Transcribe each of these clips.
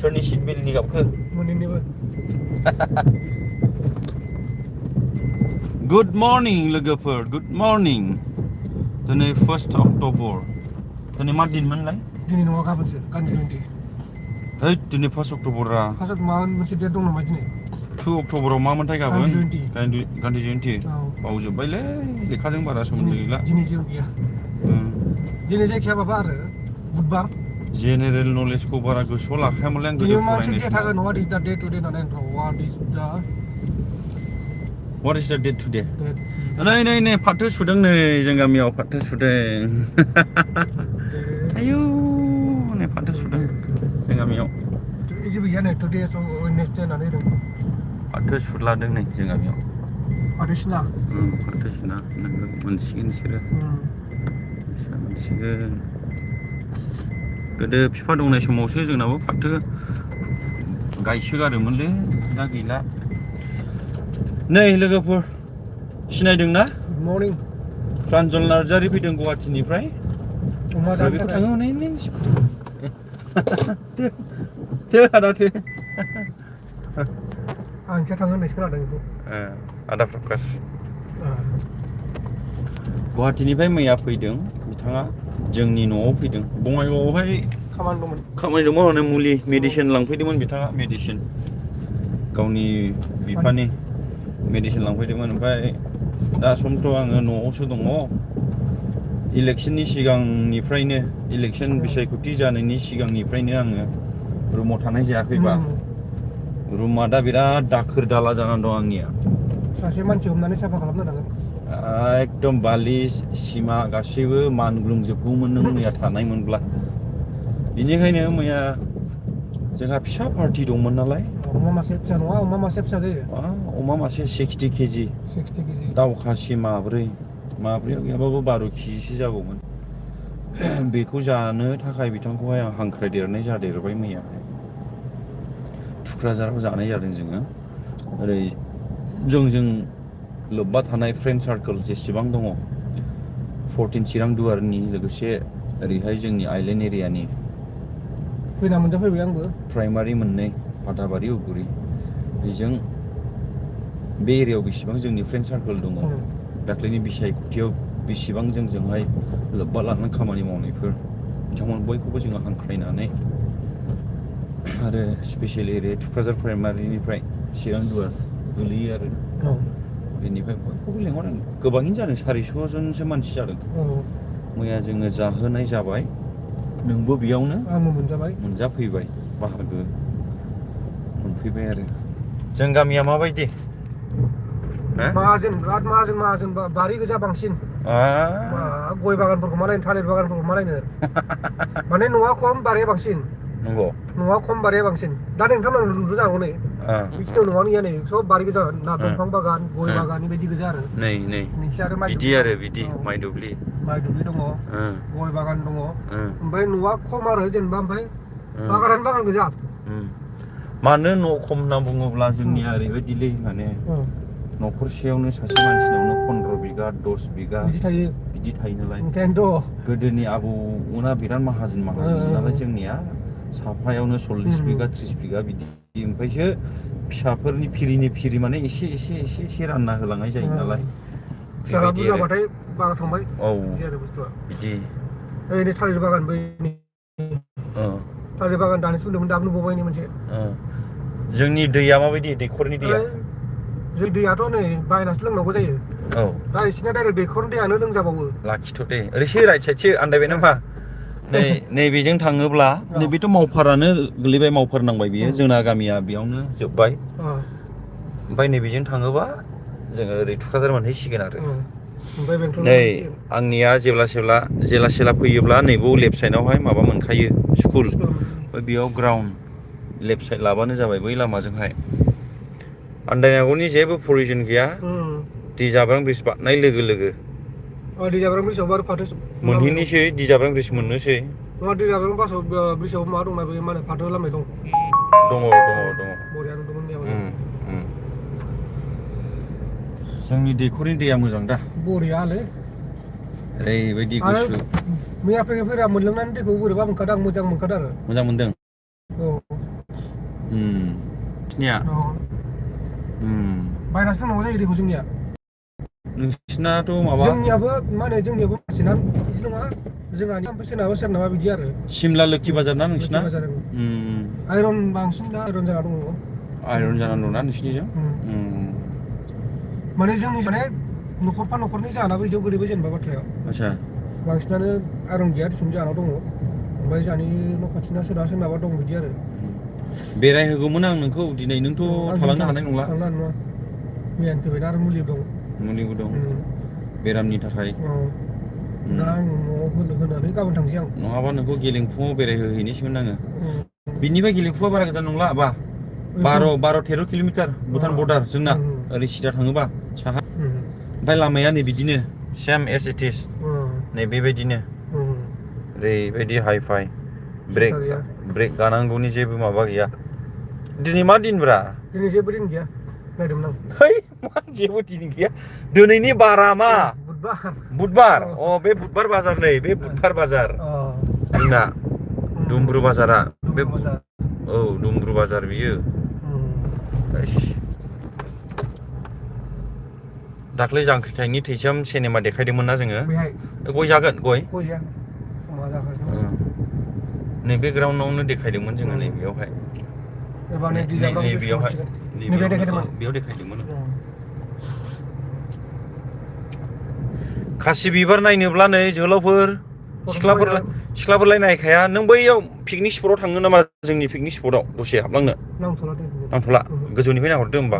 सोरनि seat बेल्टनि गाबखो मोननैनिबो good morning लोगोफोर good morning दिनै 1 अक्ट'बर दिनै मा दिनमोनलाय दिनै नङा गाबोनसो गाबोन 20 है दिनै 1 अक्ट'बरा फार्स्टआव माबा मोनसे डेट दं नामा दिनै 2 अक्ट'बराव मामोनथाय गाबोन गान्धी जयन्ति औ बावजोब्बायलै लेखाजों बारा सोमोन्दो गैला दिनै जेबो गैया दिनै जायखिया माबा आरो बुधबार जेनेरेल नलेजखौ बारा गोसोआव लाखायामोनलै आं गोदो फरायनाय समाव what is the date today नालाय what is the date today नै फाथो सुदों नै जों गामियाव फाथो सुदों आयौ नै फाथो सुदों जों गामियाव जेबो गैया नै today is Wednesday होननानै दं फाथो सुदलादों नै जों गामियाव फाथोसिना फाथोसिना मोनसिगोन बिसोरो मोनसिगोन गोदो बिफा दंनाय समावसो जोंनाबो फाथो गायसोगारोमोनलै दा गैला नै लोगोफोर सिनायदोंना गुड मर्निं प्रान्जल नार्जारि फैदों गुवाहाटीनिफ्राय अमा जानो बेखौ थाखाय थाङो हनै थो आदा थो आंखिया थाङो होननायसो खोनादों बेखौ आदा प्रकाश गुवाहाटीनिफ्राय मैया फैदों बिथाङा जोंनि न'आव फैदों बङाइगावआवहाय खामानि दंमोन हनै मुलि मेडिसिन लांफैदोंमोन बिथाङा मेडिसिन गावनि बिफानि मेडिसिन लांफैदोंमोन ओमफ्राय दा समथ' आङो न'आवसो दङ इलेक्सननि सिगांनिफ्रायनो इलेक्सन बिसायख'थि जानायनि सिगांनिफ्रायनो आङो रुमाव थानाय जायाखैबा रुमा दा बिराद दाखोर दाला जानानै दं आंनिया सासे मानसि हमनानै साफा खालामनो नांगोन एकदम बालि सिमा गासैबो मानग्लुंजोबगौमोन नों मैया थानायमोनब्ला बेनिखायनो मैया जोंहा फिसा पार्टि दंमोन नालाय अमा मासे फिसा नङा अमा मासे फिसा जायो अमा मासे 60 केजि दाउ खासि माब्रैयाव गैयाबाबो 12 केजिसो जागौमोन बेखौ जानो थाखाय बिथांखौहाय आं हांख्रायदेरनाय जादेरबाय मैया थुक्राझाराव जानाय जादों जोङो ओरै जोंजों लोब्बा थानाय फ्रेन्ड सार्कोल जेसेबां दङ 14 चिरां दुवारनि लोगोसे ओरैहाय जोंनि आइलेण्ड एरियानि फैना मोनजाफैबाय आंबो प्राइमारि मोननै फाथाबारि उगुरि बेजों बे एरियायाव बेसेबां जोंनि फ्रेन्ड सार्कोल दङ दाख्लैनि बिसायख'थियाव बेसेबां जोंजोंहाय लोब्बा लानानै खामानि मावनायफोर बिथांमोन बयखौबो जोङो हांख्रायनानै आरो स्पेसियेलि एरिया थुक्राझार प्राइमारिनिफ्राय चिरां दुवार गोलैयो आरो बेनिफ्राय बयखौबो लेंहरदों गोबाङैनो जादों 400 जनसो मानसि जादों मैया जोङो जाहोनाय जाबाय नोंबो बेयावनो आंबो मोनजाफैबाय बाहागो मोनफैबाय आरो जों गामिया माबायदि माहाजोन बिराद माहाजोन बारि गोजा बांसिन गय बागानफोरखौ मा नायनो थालिर बागानफोरखौ मा नायनो माने न'आ खम बारिया बांसिन नंगौ न'आ खम बारिया बांसिन दा नोंथांमोना नुदों जानांगौ नै बिखिनियाव न'आनो गैया नै सब बारि गोजा ना दंफां बागान गय बागान बेबायदि गोजा आरो नै नोंसि आरो बिदि माइ दुब्लि दङ गय बागान दङ ओमफ्राय न'आ खम आरो जेनेबा ओमफ्राय बागानानो बागान गोजा मानो न' खम होनना बुङोब्ला जोंनिया ओरैबायदिलै माने न'खरसेयावनो सासे मानसिनावनो 15 बिगा 10 बिगा बिदि थायो नालाय गोदोनि आबौमोना बिराद माहाजोन नालाय जोंनिया साफायावनो 40 बिगा 30 बिगा बिदि ओमफ्रायसो फिसाफोरनि फिरि माने एसे रानना होलांनाय जायो नालाय फिसाला बुरजाबाथाय बारा थांबाय बिदि आरो बुस्थुआ बिदि ओरै थालिर बागान थालिर बागान दानिसो बुंदोंमोन दाबो नुबावबाय मोनसे जोंनि दैया माबायदि दैखरनि दैया दैयाथ' नै बायनासो लोंनांगौ जायो दा इसिना डाइरेक्ट दैखरनि दैयानो लोंजाबावो लाखिथ' दे ओरैसो राइट साइडसो आन्दायबाय नामा नैबेजों थाङोब्ला नैबेथ' मावफारानो गोलैबाय मावफार नांबाय बियो जोंना गामिया बेयावनो जोब्बाय ओमफ्राय नैबेजों थाङोबा जोङो ओरै थुक्राझार मोनहैसिगोन आरो नै आंनिया जेला फैयोब्ला नैबाव लेफ्ट साइडआवहाय माबा मोनखायो स्कुल बेयाव ग्राउन्ड लेफ्ट साइड लाबानो जाबाय बै लामाजोंहाय आन्दायनांगौनि जेबो प्रयजन गैया दैजाब्रां ब्रिज बारनाय लोगो लोगो दैजाब्रां ब्रिजआवबो आरो फाथो मोनहैनोसै दैजाब्रां ब्रिज मोननोसै दैजाब्रां ब्रिजआव मा दंना बे मा होनो फाथो लामनाय दं बरिया नुदोंमोन जोंनि दैखरनि दैया मोजां दा बरियालै ओरैबायदि गुसु मैया फैरा मोनलोंनानै दैखौ बोरैबा मोनखादों आं मोजां मोनखादों आरो मोजां मोनदों नोंसिनिया बायनासो लोंनांगौ जायो दैखौ जोंनिया नोंसिनाथ' माबा जोंनियाबो मा होनो जोंनियाबो मानसिना बिदि नङा जोंहानि ओमफ्राय सोरनाबा बिदि आरो सिमला लोखि बाजार ना नोंसिना लोखि बाजार आइरन बांसिन दा आइरन जाना दङ आइरन जानानै दंना नोंसिनिजों माने जोंनि माने न'खरफा न'खरनि जानाबो बिदियाव गोलैबाय जेनेबा बाथ्राया आच्छा बांसिनानो आइरन गैया दिसुन जानाव दङ ओमफ्राय जोंहानि न' खाथिना सोरनाबा दं बिदि आरो बेरायहोगौमोन आं नोंखौ दिनै नोंथ' थालांनो हानाय नंला थांनो हानाय नङा मैयानो फैबायना आरो मुलि दं मुलिबो दं बेरामनि थाखाय दा आं न'आव होनानै गाबोन थांसै आं नङाबा नोंखौ गेलेंफुङाव बेरायहोहैनोसैमोन आङो बिनिफ्राय गेलेंफुङा बारा गोजान नंला बा 12-13 किल'मिटार भुटान बर्डार जोंना ओरै सिदा थाङोबा साहा ओमफ्राय लामाया नै बिदिनो सेम एस इट इस नै बेबायदिनो ओरैबायदि हाइ फाइ ब्रेक गानांगौनि जेबो माबा गैया दिनै मा दिनब्रा दिनै जेबो दिन गैया नायदोंमोन आं है मा जेबो दिन गैया दिनैनि बारा मा बुधबार बे बुधबार बाजार नै बे बुधबार बाजार जोंना दुमब्रु बाजारा बे दुमब्रु बाजार बियो दाख्लै जांख्रिथायनि थैसाम सिनेमा देखायदोंमोन ना जोङो गय जागोन गय नैबे ग्राउन्डआवनो देखायदोंमोन जोङो नैबेयावहाय बेयाव देखायदोंमोन खासि बिबार नायनोब्ला नै जोहोलावफोर सिख्लाफोरलाय नायखाया नों बैयाव पिकनिक स्पटआव थाङो नामा जोंनि पिकनिक स्पटआव दसे हाबलांनो नांथ'ला गोजौनिफ्राय नाहरदो होमबा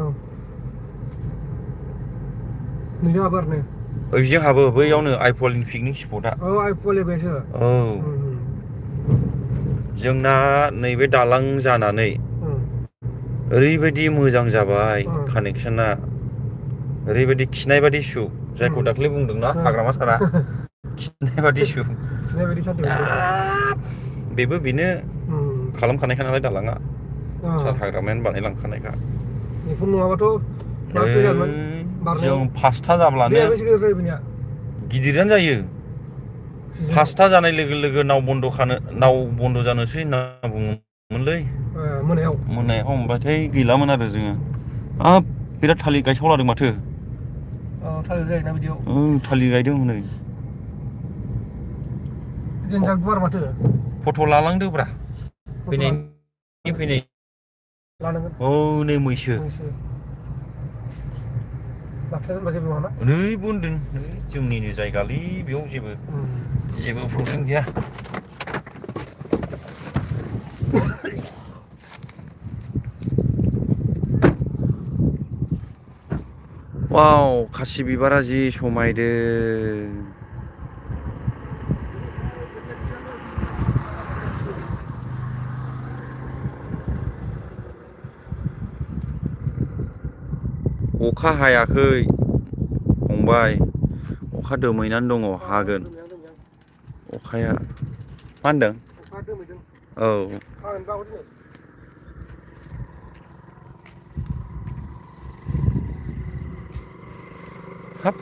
नोंजों हाबो आरो ने ओइजों हाबो बैयावनो आइफवालनि पिकनिक स्पटआ आइफवालि बेसो जोंना नैबे दालां जानानै ओरैबायदि मोजां जाबाय कानेक्सना ओरैबायदि खिनाय बादि सु जायखौ दाख्लै बुंदोंना हाग्रामा सारा खिनाय बादि सु बेबो बेनो खालामखानायखा नालाय दालाङा सार हाग्रामायानो बानायलांखानायखा बेफोर नङाबाथ' जों 5था जाब्लानो गिदिरानो जायो 5था जानाय लोगो लोगो नाव बन्द' जानोसै होनना बुङोमोनलै मोनायाव हमबाथाय गैलामोन आरो जोङो बिराद थालिर गायसावलादों माथो थालिर गायना बिदियाव थालिर गायदों हनै गुवार माथो फट' लालांदोब्रा फैनाय नै मैसो ओरैबो होनदों जोंनिनो जायगालै बेयाव जेबो प्रब्लेम गैया वाव खासि बिबारा जि समायदों अखा हायाखै फंबाय अखा दोमैनानै दङ हागोन अखाया मा होनदों हाब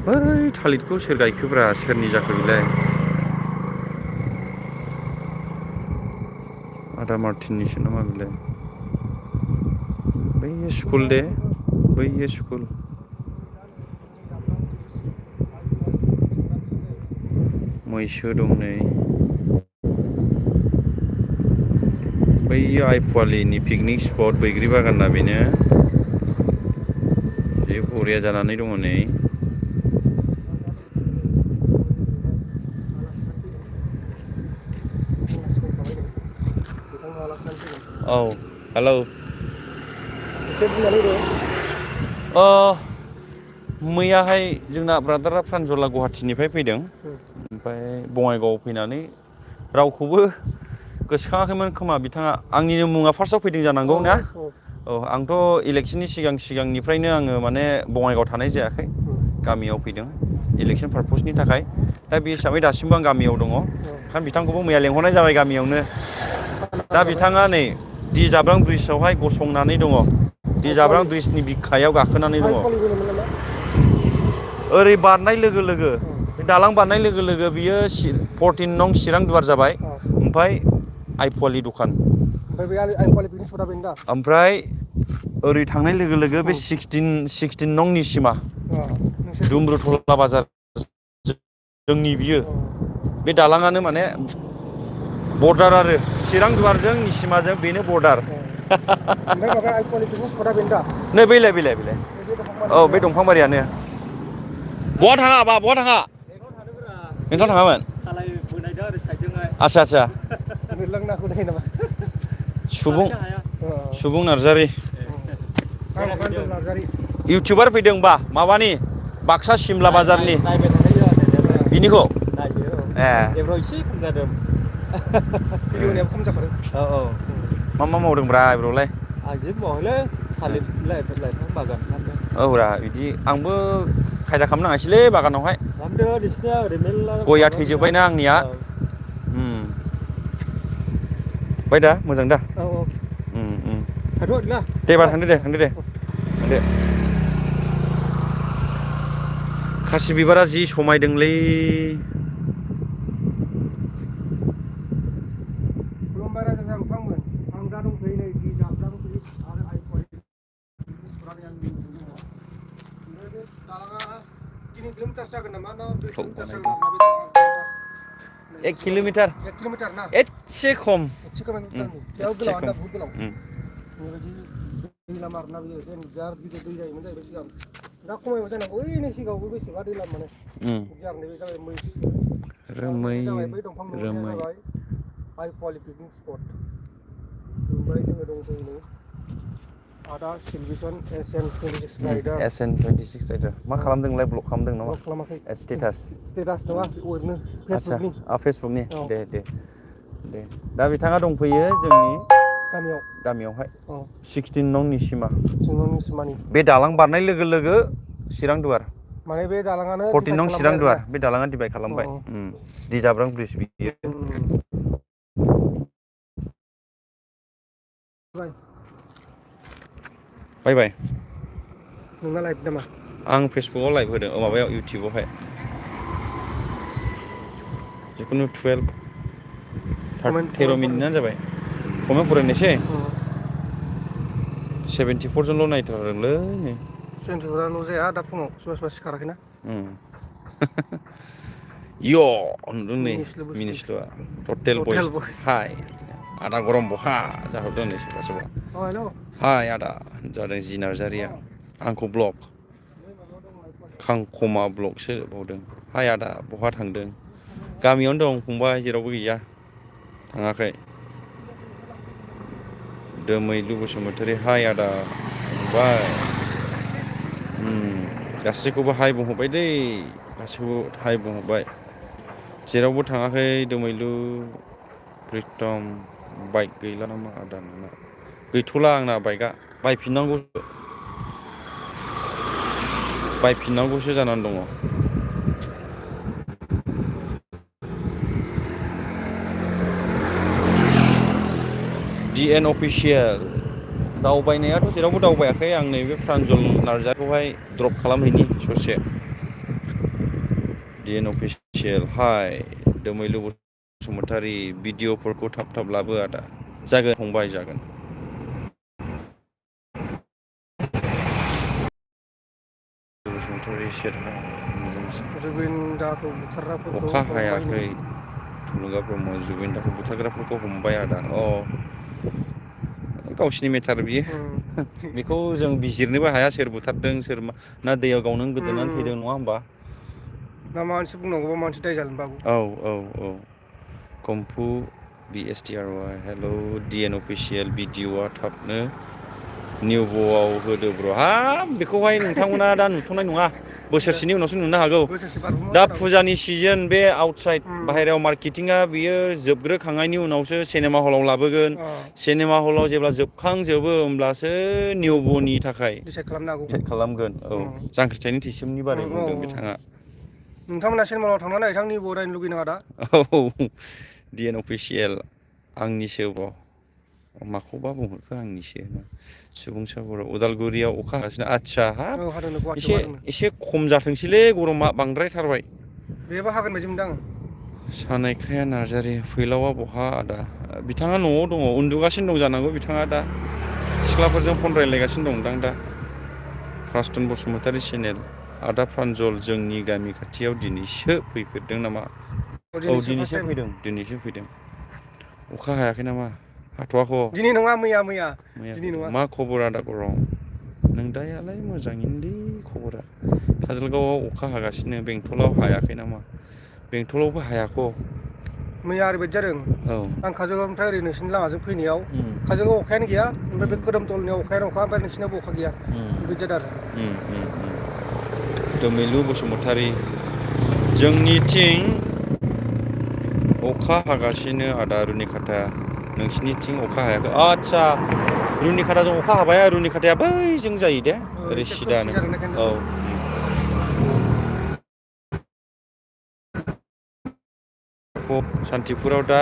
बै थालिरखौ सोर गायखोब्रा सोरनि जाखो बेलाय आदा मार्टिननिसो नामा बेलाय बैयो स्कुल दे बैयो स्कुल मैसो दं नै बैयो आइफवालिनि पिकनिक स्पट बैग्रि बागाना बेनो जि बरिया जानानै दङ नै हेलौ मैयाहाय जोंना ब्रादारा प्रान्जला गुवाहाटिनिफ्राय फैदों ओमफ्राय बङाइगावआव फैनानै रावखौबो गोसोखाङाखैमोन खोमा बिथाङा आंनिनो मुङा फार्स्टआव फैदों जानांगौ ना आंथ' इलेक्सननि सिगांनिफ्रायनो आङो माने बङाइगावआव थानाय जायाखै गामियाव फैदों इलेक्सन पारपसनि थाखाय दा बे हिसाबै दासिमबो आं गामियाव दङ ओंखायनो बिथांखौबो मैया लेंहरनाय जाबाय गामियावनो दा बिथाङा नै दि जाब्रां ब्रिजआवहाय गसंनानै दङ दि जाब्रां ब्रिजनि बिखायाव गाखोनानै दङ ओरै बारनाय लोगो लोगो दालां बारनाय लोगो लोगो बियो 14 नं चिरां दुवार जाबाय ओमफ्राय आइफवालि दखान ओमफ्राय बे आइफवालि पिकनिक स्पटआ बेनो दा ओमफ्राय ओरै थांनाय लोगो लोगो बे 16 नंनि सिमा दुम्रुथला बाजार जोंनि बियो बे दालाङानो माने बर्डार आरो चिरां दुवारजों निसिमाजों बेनो बर्डार ओमफ्राय माबा आइफवालि पिकनिक स्पटआ बेनो दा नै बेलाय औ बे दंफांबारियानो बहा थाङा बा बहा थाङा बेंथल थाङामोन आच्छा सुबुं नार्जारि इउटुबार फैदों बा माबानि बाक्सा सिमला बाजारनि बिनिखौ एसे खम जादों भिडिअ'नियाबो खम जाखादों मा मावदोंब्रा एब्र'लाय आं जेबो मावाखैलै थालिर लाइफां बागान खालामदों औरा बिदि आंबो खायदा खालामनाङासैलै बागानावहाय खालामदो नोंसिनिया ओरै मेरला गया थैजोब्बायना आंनिया बाय दा मोजां दा दे बार थांदो दे खासि बिबारा जि समायदोंलै खुलुमबाय रायजो नोंथांमोन आं दा दंफैयो नै जि जाब्रां ब्रिज आरो आइफवालि ओमफ्राय बे दालाङा 3 किल'मिटार जागोन नामा ना 2 किल'मिटार जागोन ना 1 किल'मिटार 1 किल'मिटार ना एसे खम बेयाव गोलावानो दा बहुत गोलाव बेबायदि दै लामा आरोना बियो देनजार गिदिर दै जायोमोन जाहैबाय सिगां दा खमायबाय जानांगौ ओइनै सिगाङावबो बेसेबा दै लामा माने बिदि आरो नैबे जाबाय जाबाय बै दंफां न'आ जाबाय आइफवालि पिकनिक स्पट ओमफ्राय जोङो दंफैयो नै आदा सिलभिसन SN26 राइडार मा खालामदों नोंलाय ब्लग खालामदों नामा खालामाखै स्टेटास नङा ओरैनो फेसबुकनि दे दा बिथाङा दंफैयो जोंनि गामियावहाय 16 नंनि सिमानि बे दालां बारनाय लोगो लोगो चिरां दुवार माने बे दालाङानो 14 नं चिरां दुवार बे दालाङा डिभाइड खालामबाय दि जाब्रां ब्रिज बियो बाय नोंना लाइभ नामा आं फेसबुकआव लाइभ होदों माबायाव इउटुबावहाय जिखुनु 13 मिनिटआनो जाबाय कमेन्ट फरायनोसै 74 जनल' नायथारदोंलै नै 74ल' जाया दा फुङाव सोरबा सिखाराखैना नुदों नै मिनिस्लुआ टटेल बयस हाय आदा गरम बहा जाहरदों नै सोरबा हाय आदा जादों जि नार्जारिया आंखौ ब्लक खांखमा ब्लकसो बावदों हाय आदा बहा थांदों गामियावनो दं फंबाय जेरावबो गैया थाङाखै दोमैलु बसुमतारी हाय आदा बाय गासैखौबो हाय बुंहरबाय दै गासैखौबो हाय बुंहरबाय जेरावबो थाङाखै दोमैलु प्रितम बाइक गैला नामा आदा नोंना गैथ'ला आंना बाइकआ बायफिननांगौसो जानानै दङ DN अफिसियेल दावबायनायाथ' जेरावबो दावबायाखै आं नैबे प्रान्जल नार्जारिखौहाय द्रप खालामहैनि ससे DN अफिसियेल हाय दोमैलु बसुमतारी भिडिअफोरखौ थाब लाबो आदा जागोन फंबाय जागोन जुबिनदाखौ बुथारग्राफोरखौ अखा हायाखै थुलुंगा ब्रह्म जुबिनदाखौ बुथारग्राफोरखौ हमबाय आदा गावसिनि मेटार बियो बेखौ जों बिजिरनोबो हाया सोर बुथारदों सोर ना दैयाव गावनो गोदोनानै थैदों नङा होमबा ना माबा मोनसे बुंनांगौबा मानसि दाय जागोन बाबु औ कम्फु BSTRY हेलौ DN अफिसियेल भिडिअआ थाबनो निउब'आव होदो ब्र' हाब बेखौहाय नोंथांमोना दा नुथ'नाय नङा बोसोरसेनि उनावसो नुनो हागौ दा फुजानि सिजोन बे आउटसाइड बाहेरायाव मार्केटिंआ बियो जोबग्रोखांनायनि उनावसो सिनेमा हलाव लाबोगोन सिनेमा हलाव जेब्ला जोबखांजोबो होमब्लासो निउब'नि थाखाय डिसाइड खालामगोन जांख्रिथायनि थैसोमनि बारै बुंदों बिथाङा नोंथांमोना सिनेमा हलाव थांनानै नायथां निउब' नायनो लुगैनो नाङा दा DN अफिसियेल आंनिसो माखौबा बुंहरखो आंनिसो सुबुं सागर उदालगुरियाव अखा हागासिनो आदसा हाब एसे खम जाथोंसैलै गरमा बांद्रायथारबाय बेबो हागोन बायदि मोनदों आं सानायखाया नार्जारि फैलावा बहा आदा बिथाङा न'आव दङ उन्दुगासिनो दं जानांगौ बिथाङा दा सिख्लाफोरजों फन रायलायगासिनो दंदां दा प्रास्तन बसुमतारी चेनेल आदा प्रान्जल जोंनि गामि खाथियाव दिनैसो फैफेरदों नामा औ दिनैसो फैदों अखा हायाखै नामा हाथ'वाखै दिनै नङा मैया दिनै नङा मा खबर आदा गरम नों दायालाय मोजाङैनोलै खबरा काजलगावआव अखा हागासिनो बेंटलाव हायाखै नामा बेंटलावबो हायाखै मैया ओरैबायदि जादों औ आं काजलगावनिफ्राय ओरै नोंसिनि लामाजों फैनायाव काजलगाव अखायानो गैया ओमफ्राय बे खोदोमतलनियाव अखायानो अखा ओमफ्राय नोंसिनावबो अखा गैया बेबायदि जादों आरो दोमैलु बसुमतारी जोंनिथिं अखा हागासिनो आदा रुनिकाटा नोंसिनिथिं अखा हायाखै आदसा रुनिकाटाजों अखा हाबाय रुनिकाटाया बैजों जायो दे ओरै सिदानो औ सान्तिपुराव दा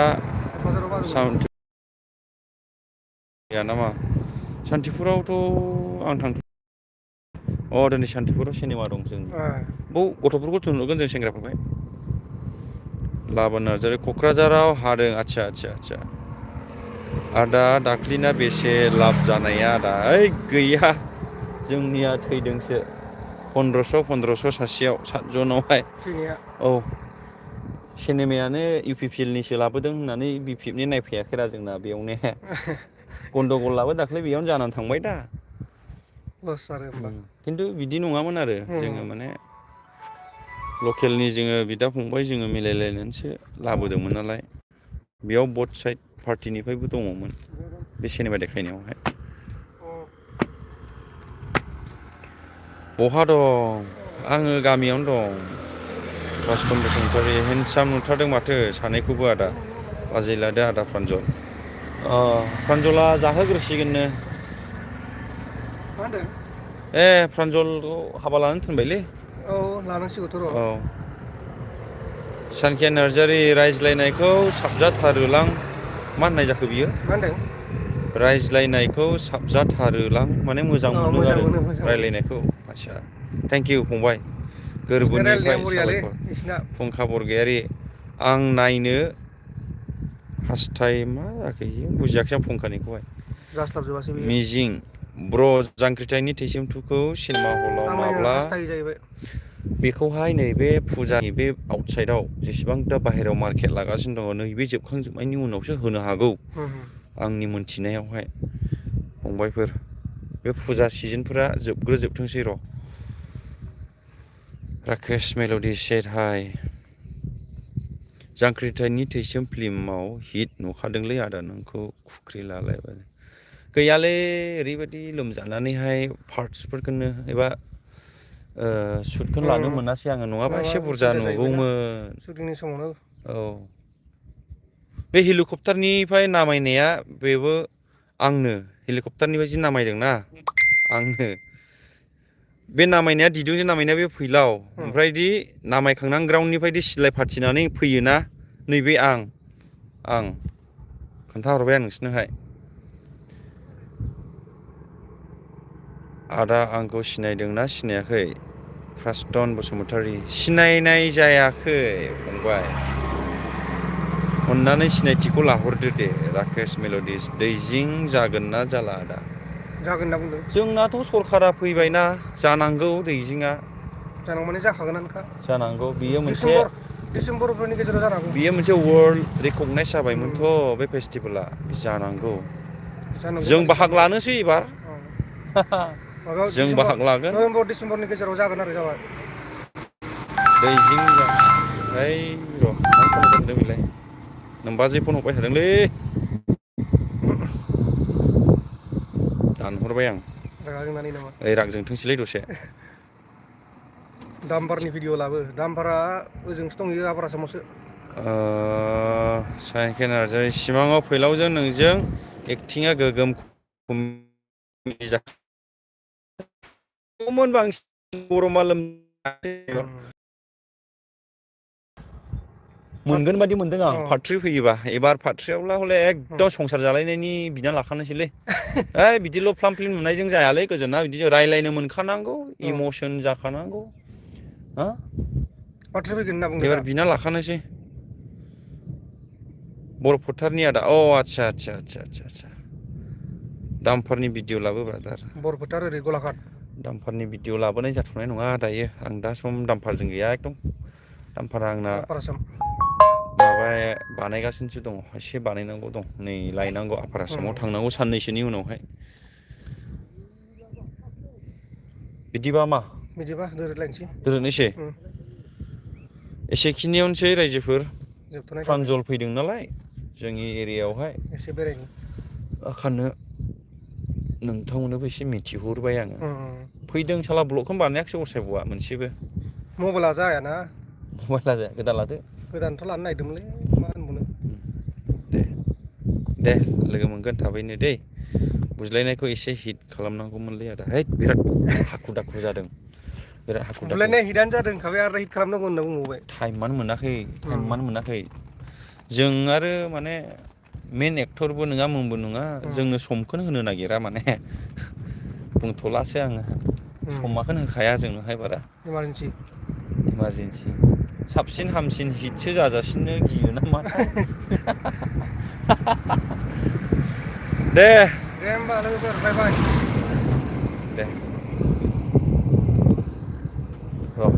गैया नामा सान्तिपुरावथ' आं थांथ' दिनै सान्तिपुराव सिनेमा दं जोंनि बाव गथ'फोरखौ थुनहरगोन जों सेंग्राफोरखौहाय लाबोन नार्जारि क'क्राझाराव हादों आदसा आदा दाख्लिना बेसे लाब जानाया आदा ओइ गैया जोंनिया थैदोंसो 1500 सासेयाव 7 जनावहाय औ सिनेमायानो UPPLनिसो लाबोदों होननानै BPFनि नायफैयाखैरा जोंना बेयावनो गन्दगल लाबो दाख्लै बेयावनो जानानै थांबाय दा खिन्थु बिदि नङामोन आरो जोङो माने लकेलनि जोङो बिदा फंबाय जोङो मिलायलायनानैसो लाबोदोंमोन नालाय बेयाव बथ साइड पार्टिनिफ्रायबो दङमोन बे सिनेमा देखायनायावहाय बहा दं आङो गामियावनो दं प्रास्तन बसुमतारी हेन्डसाम नुथारदों माथो सानैखौबो आदा बाजै लादो आदा प्रान्जल प्रान्जला जाहोग्रोसिगोननो प्रान्जलखौ हाबा लानो थिनबायलै औ लानांसिगौथ' र' औ सानखिया नार्जारि रायज्लायनायखौ साबजाथारोलां मा होननाय जाखो बियो मा होनदों रायज्लायनायखौ साबजाथारोलां माने मोजां मोनो आरो रायज्लायनायखौ आदसा थेंक इउ फंबाय गोरबोनिफ्राय साबायखर फुंखा बरगयारि आं नायनो हास्थाय मा जाखो बुजियाखै आं फुंखानिखौहाय जास्लाबजोबासै बेयो मिजिं ब्र जांख्रिथायनि थैसिमथुखौ सिनेमा हलाव माब्ला बेखौहाय नैबे फुजानि बे आउटसाइडआव जेसेबां दा बाहेरायाव मार्केट लागासिनो दङ नैबे जोबखांजोबनायनि उनावसो होनो हागौ आंनि मोनथिनायावहाय फंबायफोर बे फुजा सिजोनफोरा जोबग्रोजोबथोंसै र' राकेश मेल'डि सेड हाय जांख्रिथायनि थैसोम फिल्माव हिट नुखादोंलै आदा नोंखौ खुख्रि लालायबाय गैयालै ओरैबायदि लोमजानानैहाय पार्ट्सफोरखौनो एबा सुटखौनो लानो मोनासै आङो नङाबा एसे बुरजा नुगौमोन शुटिंनि समावनो औ बे हेलिकप्टारनिफ्राय नामायनाया बेबो आंनो हेलिकप्टारनिफ्राय जि नामायदोंना आंनो बे नामायनाया दिदुंजों नामायनाया बे फैलाव ओमफ्रायदि नामायखांनानै ग्राउन्डनिफ्रायदि सिलाय फाथिनानै फैयोना नैबे आं खोन्थाहरबाय आं नोंसोरनोहाय आदा आंखौ सिनायदोंना सिनायाखै प्रास्तन बसुमतारी सिनायनाय जायाखै फंबाय अन्नानै सिनायथिखौ लाहरदो दे राकेश मेल'डिस दैजिं जागोन ना जाला आदा जागोन होनना बुंदों जोंनाथ' सरखारा फैबायना जानांगौ दैजिंआ जानांगौ माने जाखागोनानोखा जानांगौ बियो मोनसे डिसेम्बरफोरनि गेजेराव जानांगौ बियो मोनसे वर्ल्ड रिकगनाइज जाबायमोनथ' बे फेस्टिभेला जानांगौ जों बाहागो लानोसै एबार जों बाहागो लागोन नभेम्बर डिसेम्बरनि गेजेराव जागोन आरो जाबाय दैजिं ओइ र' मा फन हरदों बेलाय नोमबाजै फन हरबाय थादोंलै दानहरबाय आं रागा जोंनानै नामा ओइ राग जोंथोंसैलै दसे दामबारनि भिडिअ लाबो दामबारा ओजोंसो दंहैयो आपार आसामावसो सानखे नार्जारि सिमाङाव फैलावजों नोंजों एक्टिङा गोगोम कमेडि जागौमोन बांसिन गरमा मोनगोन बायदि मोनदों आं पार्ट 3 फैयोबा एबार पार्ट 3आवला हले एकदम संसार जालायनायनि बिना लाखानोसैलै ओइ बिदिल' फ्लाम फ्लिम नुनायजों जायालै गोजोना बिदि रायलायनो मोनखानांगौ इमसन जाखानांगौ हा पार्ट 3 फैगोन होनना बुंदों एबार बिना लाखानोसै बर' फोथारनि आदा अ आदसा दामफारनि भिडिअ लाबो ब्रादार बरपेटार ओरै गलाघाट दामफारनि भिडिअ लाबोनाय जाथ'नाय नङा दायो आं दा सम दामफारजों गैया एकदम दामफारा आंना आपार आसाम माबा बानायगासिनोसो दङ एसे बानायनांगौ दं नै लायनांगौ आपार आसामाव थांनांगौ साननैसोनि उनावहाय बिदिबा मा बिदिबा दोरोदलायनोसै दोननोसै एसेखिनियावनोसै रायजोफोर जोबथ'नाय प्रान्जल फैदों नालाय जोंनि एरियायावहाय एसे बेरायनि ओंखायनो नोंथांमोननोबो एसे मिथिहरबाय आङो फैदों साला ब्लगखौनो बानायाखिसै असायब'आ मोनसेबो मबाइला जायाना मबाइला जाया गोदान लादो गोदानथ' लानो नागिरदोंमोनलै मा होनबावनो दे लोगो मोनगोन थाबैनो दै बुज्लायनायखौ एसे हिट खालामनांगौमोनलै आदा हैद बिराद हाखु दाखु जादों बिराद हाखु दाखु बुलायनाय हिटआनो जादों होनखाबाय आरो हिट खालामनांगौ होनना बुंबावबाय टाइमानो मोनाखै जों आरो माने मेन एक्टरबो नङा मुंबो नङा जोंनो समखौनो होनो नागिरा माने बुंथ'लासो आङो समाखौनो होखाया जोंनोहाय बारा इमारजेन्सि साबसिन हामसिन हिटसो जाजासिनो गियो नामाथाय दे होमबा लोगोफोर बाय बाय दे र'